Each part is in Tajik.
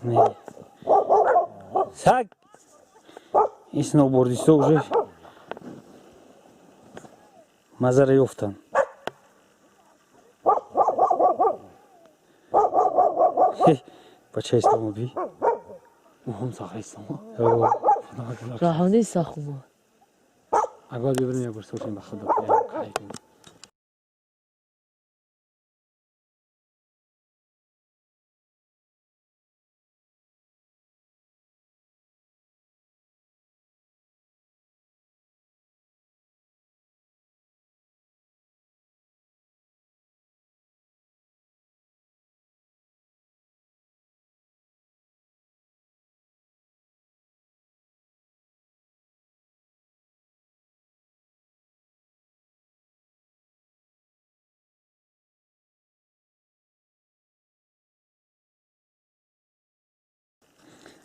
Не. Саг! Ин сноубордистҳо уже мазара ёфтанд. Бача Исломоби. Уҳум саха Исломо. Раҳмани сахума. Агар бибарем як бор сошем ба худо.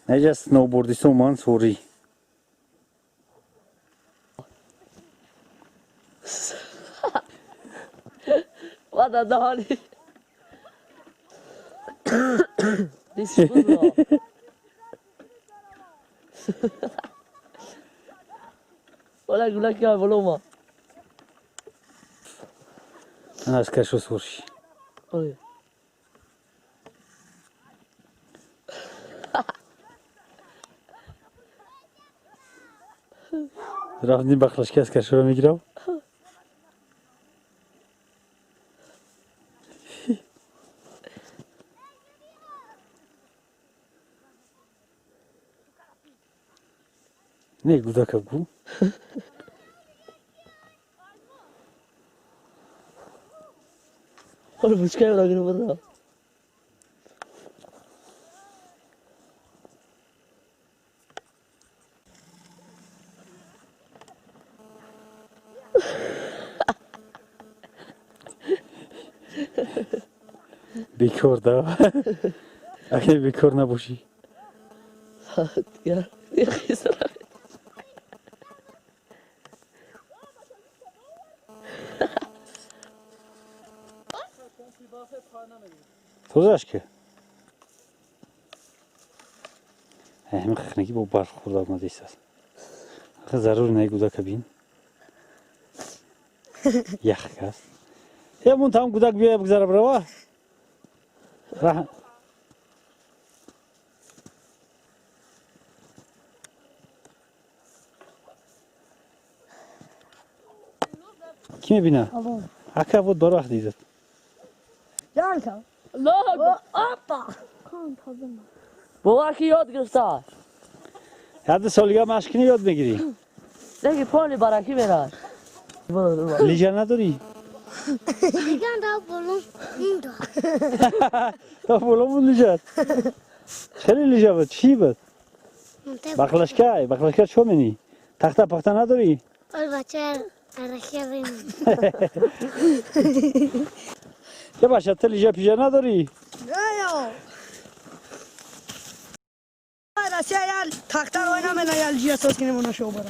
Наҷа сноубордистҳо ман сорӣ. Вада даҳани. Бисмилла. Ола гулаки болома. Аз кашо сорши. Ой. Рафтем бахлашки аз кашоро мегирам. Не гудака гу. Ой, бучкай ра гирифта. Бекор да. Агар бекор набошӣ. Дигар Тозааш ки. Ҳамин хахнаги бо барф хӯрда омадааст. Ахы зарур не гудака бин. Ях аст. Ямон там гудак биёя бигзара бирава. Ки мебина? Ака вот барвақт дидад. Бовар ки ёд гирифта. Ҳадди солига машқ кунӣ ёд мегирӣ. Леки поли баракӣ мерад. Лижа надорӣ? Та боло буд лижат. Хеле лижа буд. Чӣ буд? Бақлашка, бақлашка чо менӣ? Тахта пахта надорӣ? Ке баша ту лижа пижа надорӣ? Россия ял тахта рой намена ял жия соз кинем она шоу бара.